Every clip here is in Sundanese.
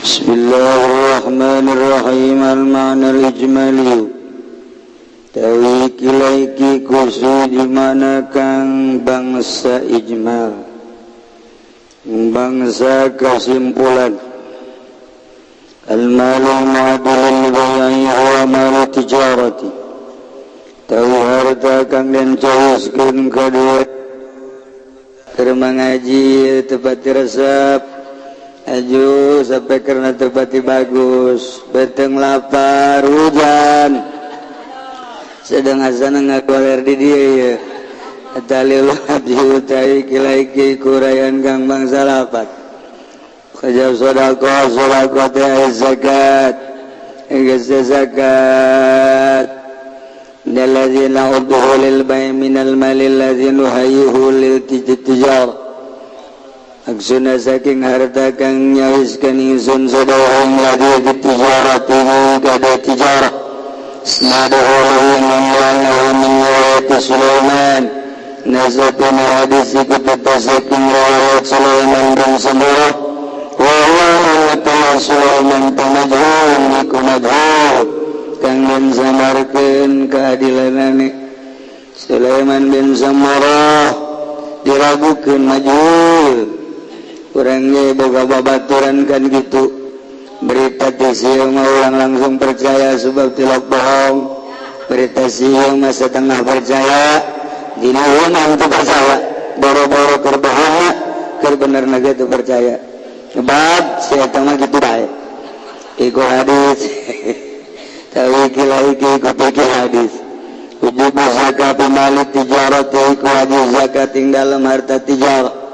Bismillahirrahmanirrahim. Al-ma'na al-ijmali tawi kilaiki kusu di mana kang bangsa ijmal, bangsa kesimpulan. Al-malu mu'adilil bai'i huwa malu tijarati, tawi harta kang den cawiskeun kadua keur mangaji tepat resep aju sampai karena tepati bagus beteng lapar hujan sedang azan ngagoler di dia ya dalil abdi utai kilaiki kurayan kang bangsa lapat kajab sedekah sedekah teh zakat geus zakat. Alladzina udhu lil bai' minal mali allazi nuhayyuhu lil tijarah. Aksuna saking harta kang nyawiskeun ingsun sadahum ladhi tijarati kada tijarah. Isnaduhu lahu min riwayat Sulaiman. Nasabun hadis iku saking riwayat Sulaiman bin Samurah. Wa huwa Sulaiman majhul iku majhul kang den samarkeun keadilanane. Sulaiman bin Samurah diragukeun, majhul. Kurangnya boga babaturan kan gitu berita ti mah ulang langsung percaya sebab tilok bohong. Berita sieu mah setengah percaya, dina mah teu percaya, boro-boro keur bohong, keur bener na ge teu percaya sebab si eta mah kitu bae. Iku hadis tawi iki iku pikir hadis wujub zakat mali tijarat, iku wajib zakat ing dalam harta tijarah.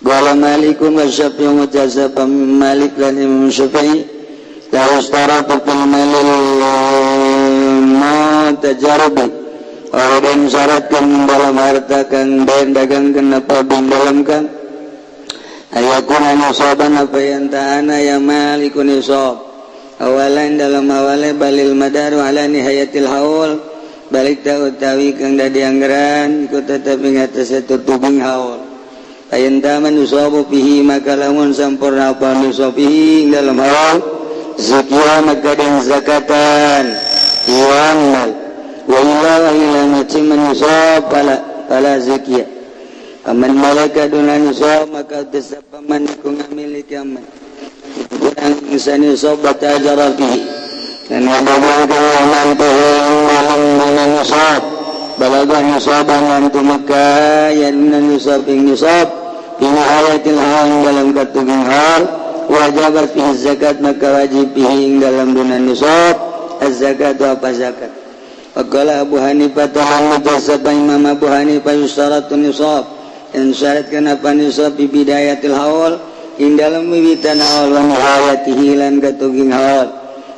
Qala Malikun wa Syafi'i mujazab Malik dan Imam Syafi'i la yustaratu fil malil mutajarbi. Ora den syaratkan dalam harta kang den dagangkeun apa bin dalam kang ayakuna nisaban apa yang ta'ana ya malikun nisab awalan dalam awale balil madaru ala nihayatil haul balik ta utawi kang dadi anggaran iku tetep ing atase tutuping haul. Ayan taman nusabu fihi maka lamun sampurna apa nusabihi dalam haul zakiya maka den zakatan iwan mal wa illa wa ila macam nusab pala pala zakiya. Paman malaka duna nusab maka desap paman iku ngamiliki aman kurang insan nusab batajara fihi dan ngababangkan malam duna nusab balaga nusaban lan tumeka yan nusab ing nusab fi nihayatil haul dalam katuging haul wajabat fihi zakat maka wajib fihi ing dalam duna nusab az-zakat apa zakat. Waqala Abu Hanifah tahan mujazab Imam Abu Hanifah yusyaratun nisab dan syaratkan apa nisab bi bidayatil haul ing dalam wiwitan haul wa nihayatihi lan katuging haul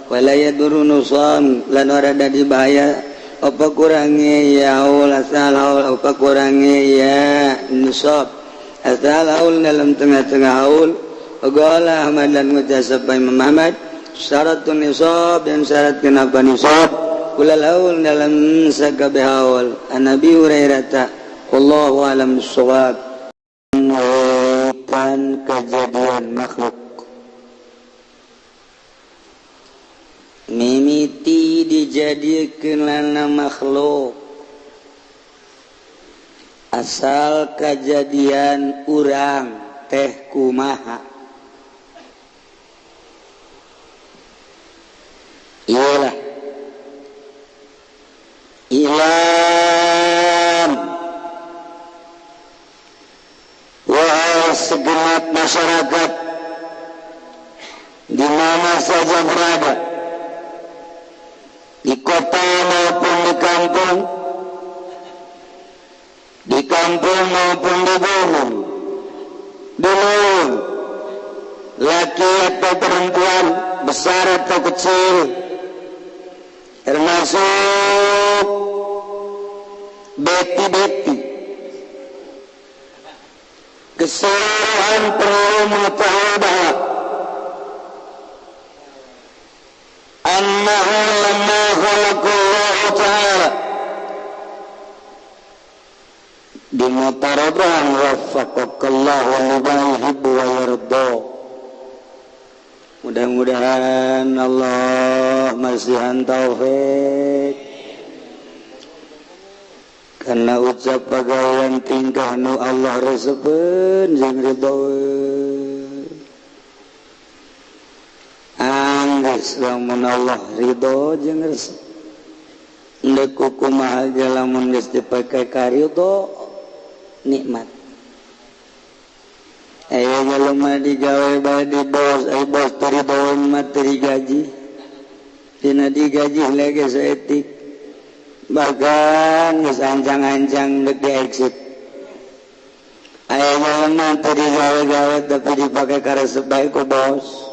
wala yaduru nusam lan ora dadi bahaya apa kurange ya haul asal haul apa kurange ya nisab asal haul dalam tengah-tengah haul. Qala Ahmad dan mujazab Imam Ahmad syaratun nisab dan syarat kenapa nisab kulal haul dalam sakabeh haul. An Abi Hurairah wallahu alam bissawab. Pan kejadian makhluk mimiti dijadikeun lana makhluk asal kejadian urang teh kumaha. Iyalah ilam wahai segenap masyarakat di mana saja berada, di kota maupun di kampung, di kampung maupun di gunung, di laut, laki atau perempuan, besar atau kecil, termasuk beti-beti, keseluruhan perlu mengetahui bahwa annahu lamma khalaqallahu ta'ala dimutaraban waffaqakallahu lima yuhibbu wa yarda. Mudah-mudahan Allah masihan taufik karena ucap pagawean tingkah nu Allah resepeun jeung ridhoeun. Anggeus lamun Allah ridho jeung resep ndek kumaha ge lamun geus dipake ka ridho nikmat. Aya jelema digawe bae di bos, ai bos teu ridoeun mah teu digaji. Dina digaji lagi saeutik. Bahkan geus ancang-ancang deuk di exit. Aya jelema teu digawe-gawe tapi dipake karesep bae ku bos.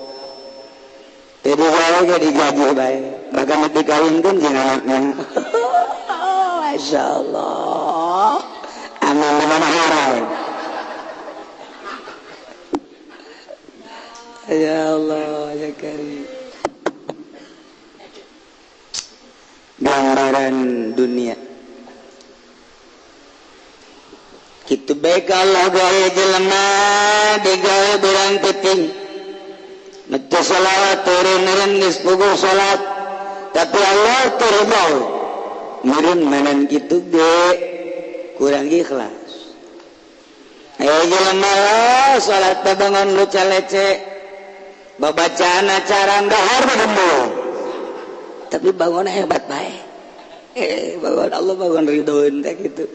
Teu digawe ge digaji bae, bahkan dikawinkeun jeung anakna. Masyaallah. Amin mana haram. Ya Allah, ya Karim. Gambaran dunia. Kitu bae Allah gawe jelema digawe berang penting. Maca selawat turun-turun geus puguh salat, tapi Allah teu ridho. Meureun manan kitu ge kurang ikhlas. Aya jelema salat bangun luca lece. Babacaan acara dahar berembung, tapi bangun hebat bae. Bangun Allah bangun ridhoeun teh kitu.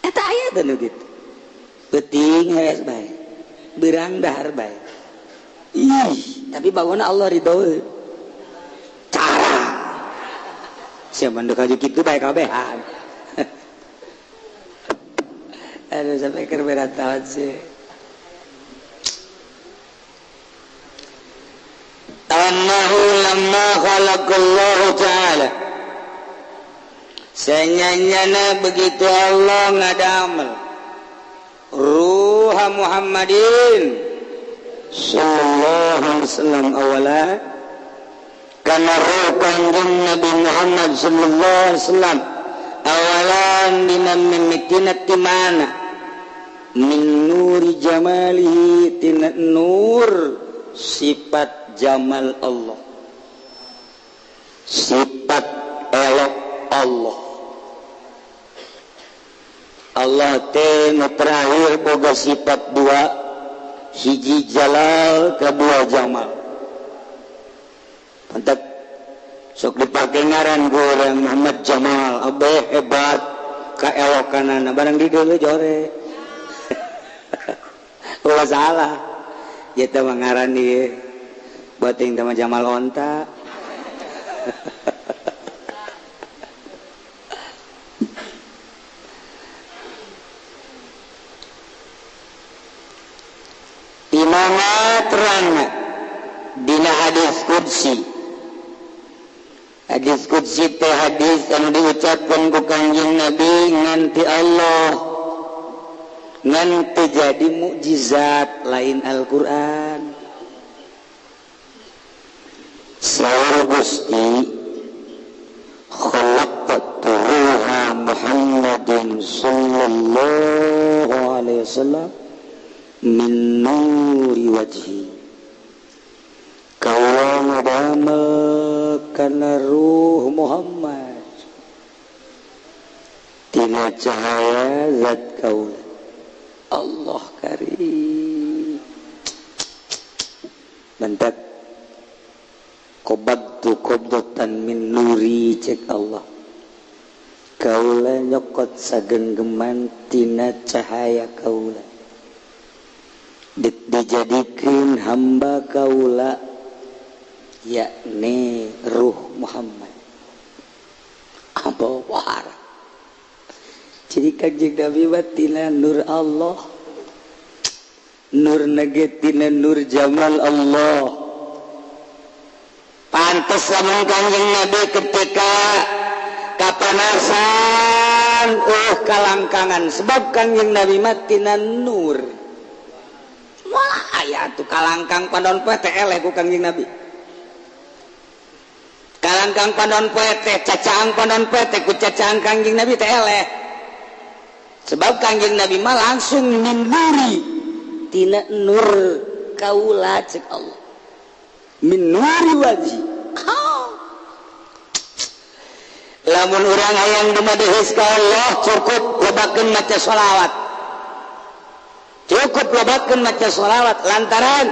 Eta aya teh nu kitu. Peuting hees bae. Beurang dahar bae. Ih, tapi bangun Allah ridhoeun. Cara. Sia mandu ka kitu bae kabehan. Aduh sampai keur berat sih. Annahu lamma khalaqallahu ta'ala senyanyana begitu Allah ngadamel ruha Muhammadin sallallahu alaihi wasallam awala kana ruh kanjeng Nabi Muhammad sallallahu alaihi wasallam awalan dina mimitina ti mana min nuri jamalihi tina nur sifat jamal Allah, sifat elok Allah. Allah teh nu terakhir boga sifat dua, hiji jalal, kedua jamal. Pantat sok dipake ngaran ku urang Muhammad Jamal, abeh hebat kaelokanana barang di deuleu jore. Ulah salah. Ieu teh mah ngaran ieu. Buat yang sama Jamal onta. Di mana terang dina hadis qudsi. Hadis qudsi teh hadis anu diucapkeun ku Kanjeng Nabi nganti Allah, nganti jadi mukjizat lain Al-Qur'an. Saur Gusti khalaqtu ruha Muhammadin sallallahu alaihi wasallam min nuri wajhi. Kaula ngadamel kana ruh Muhammad tina cahaya zat kaula. Allah karim. Bentak qabadtu qabdatan min nuri cek Allah. Kaula nyokot sagenggeman tina cahaya kaula. Dijadikeun hamba kaula yakni ruh Muhammad. Apa wahara. Jadi kanjeng Nabi mah tina nur Allah. Nur nage tina nur jamal Allah. Pantes lamun kanjeng Nabi ketika kapanasan kalangkangan sebab kanjeng Nabi mah tina nur. Wah aya tuh kalangkang pandon poe teh eleh ku kanjeng Nabi. Kalangkang pandon poe teh cacaang pandon poe teh ku cacaang kanjeng Nabi teh eleh. Sebab kanjeng Nabi mah langsung ninduri tina nur kaula cek Allah. Min nuri wajhi. Lamun urang hayang dumadehes ka Allah cukup lobakeun maca sholawat. Cukup lobakeun maca sholawat lantaran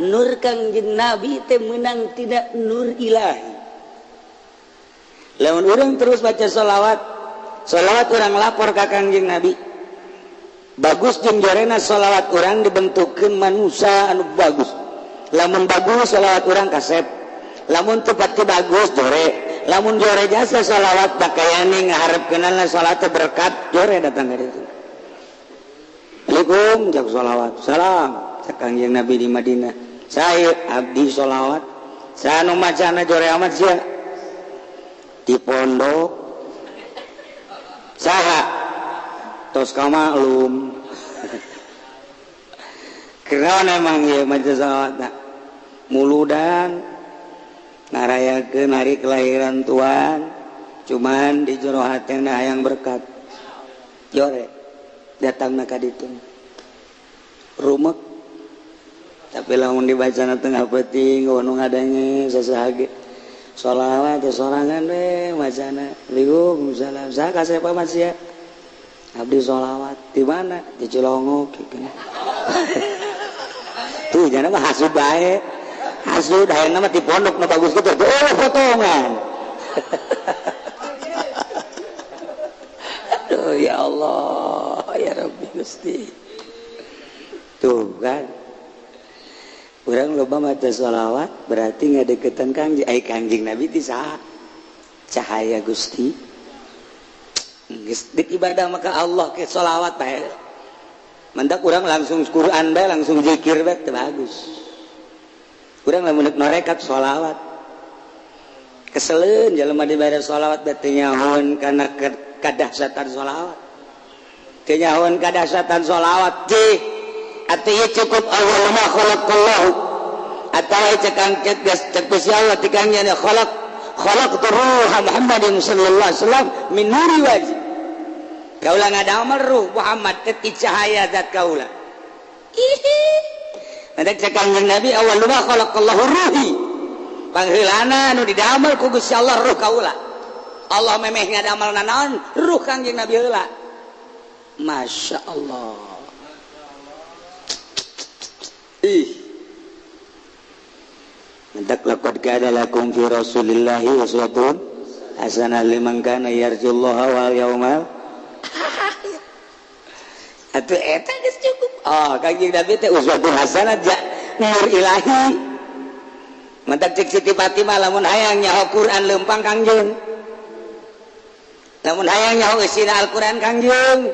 nur Kangjeng Nabi teh meunang tidak nur ilahi. Lamun urang terus baca sholawat, sholawat urang lapor ka Kangjeng Nabi. Bagus jeung jorena sholawat urang dibentukkeun manusia anu bagus. Lamun bagus sholawat urang kasep. Lamun tepat teu bagus jore. Lamun jore jasa sholawat bakayani ngaharepkeunana salat berkat jore datang ka ditu. Assalamualaikum jak sholawat. Salam cak Kangjeng Nabi di Madinah. Saya abdi sholawat. Sanu macana jore amat sia. Di pondok saha tos kamaklum. Kenaon emang ieu maca sholawatna? Muludan ngarayakeun hari kelahiran Tuhan, cuman di jero hatena hayang berkat. Jore datangna ka ditu. Rumek tapi lamun dibacana tengah peuting nu ngadenge sasahage. Sholawat teh sorangan we macana. Waalaikumsalam. Saha kasep amat sia? Abdi sholawat di mana? Di Cilongok gitu. Tuh jana mah hasud bae. Hasud hayangna mah di pondok nu bagus kitu. Oh potongan. Aduh ya Allah, ya Rabbi Gusti. Tuh kan. Urang loba maca sholawat berarti ngadeukeutan Kangjeng. Ai Kangjeng Nabi ti saha? Cahaya Gusti. Geus dik ibadah maka Allah ke sholawat bae. Mantak urang langsung Quran bae, langsung zikir bae teu bagus. Urang lamun deuk norekat sholawat. Keseleun jelema dibere sholawat bae teu nyahoeun kana kadahsyatan sholawat. Teu nyahoeun kadahsyatan sholawat cih. Atuh ieu cukup awal ma khalaqallahu. Atawa cekang cek geus cek Gusti Allah ti Kangjeng khalaq khalaqtu ruha Muhammadin sallallahu alaihi wasallam min nuri wajhi. Kaula ngadamel ruh Muhammad teh ti cahaya zat kaula. Ihi. Mantak cek Kangjeng Nabi awal ma khalaqallahu ruhi. Pangheulana nu didamel ku Gusti Allah ruh kaula. Allah memeh ngadamel nanaon ruh Kangjeng Nabi heula. Masya Allah. Ih. Mantak laqad kana lakum fi Rasulillahi uswatun hasanah liman kana yarjullaha wal yaumal akhir. Atuh eta geus cukup. Oh, Kangjeng Nabi teh uswatun hasanah ja nur ilahi. Mantak cek Siti Fatimah lamun hayang nyaho Quran leumpang Kangjeng. Lamun hayang nyaho eusina Al-Quran Kangjeng.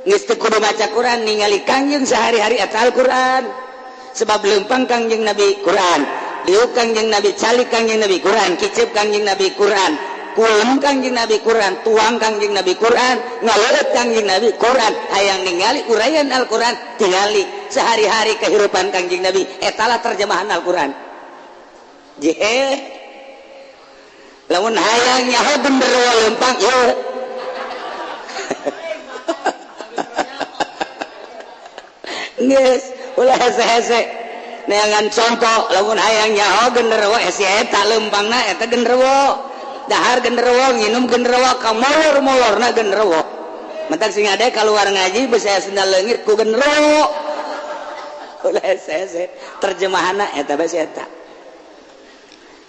Geus teu kudu maca Quran ningali Kangjeng sehari-hari eta Al-Quran. Sebab leumpang Kangjeng Nabi Quran, liuk Kangjeng Nabi, calik Kangjeng Nabi Quran, kicep Kangjeng Nabi Quran, kulem Kangjeng Nabi Quran, tuang Kangjeng Nabi Quran, ngaleueut Kangjeng Nabi Quran. Hayang ningali uraian Al-Quran, tingali sehari-hari kehidupan Kangjeng Nabi, etalah terjemahan Al-Quran. Jehe. Lamun hayang nyaho genderuwo leumpang ieu. Geus ulah hese-hese neangan contoh lamun hayang nyaho genderuwo si eta leumpangna eta genderuwo dahar genderuwo nginum genderuwo kamolor-molorna genderuwo mentak sing ade kaluar ngaji beusi sendal leungit ku genderuwo ulah hese-hese terjemahanna eta bae si eta.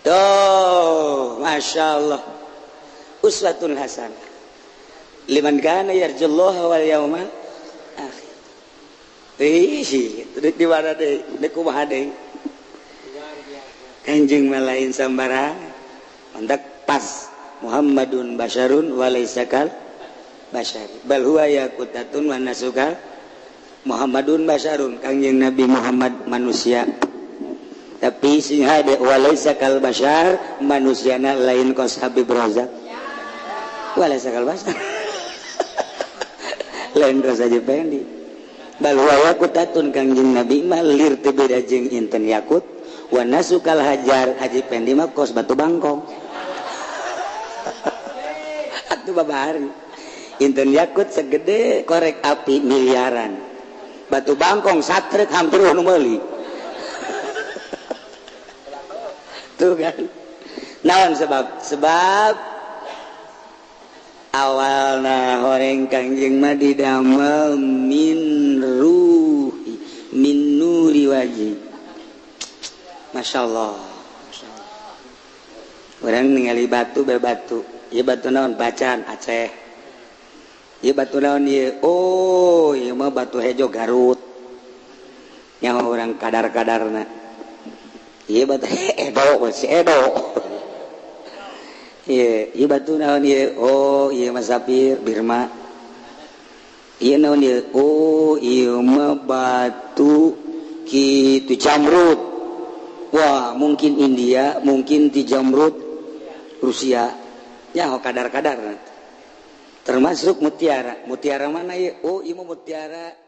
Tuh Masya Allah uswatun hasanah liman kana yarjullaha wal yaumal akhir. Ih, di mana deh, di kumaha deh. Kanjeng mah lain sambarang. Mantak pas Muhammadun basyarun walaysa kal basyar. Bal huwa yaqutatun wa nasukal. Muhammadun basyarun, Kangjeng Nabi Muhammad manusia. Tapi sing hade walaysa kal basyar, manusiana lain kos Habib Razak. Walaysa kal basyar. Lain kos Haji Pendi. Bal huwa yaqutatun, Kangjeng Nabi mah lir teu beda jeung inten yakut. Wa nasukal hajar, Haji Pendi mah kos batu bangkong. Atuh babari. Inten yakut segede korek api miliaran. Batu bangkong satrek hampir nu meuli. Tuh kan, naon sebab? Sebab awalna horeng Kangjeng mah didamel min ruhi, min nuri wajhi. Masya Allah, orang ningali batu be batu. Ieu batu naon? Bacan Aceh. Ieu batu naon ieu? Oh, ieu mah batu hejo Garut. Nyaho orang kadar-kadarna. Ieu batu Edo, si Edo. Ieu, ieu batu naon ieu? Oh, ieu mah sapir Birma. Ieu naon ieu? Oh, ieu mah batu kitu jamrut. Wah, mungkin India, mungkin di jamrut Rusia. Nyaho kadar-kadar. Termasuk mutiara. Mutiara mana ya? Oh, ieu mah mutiara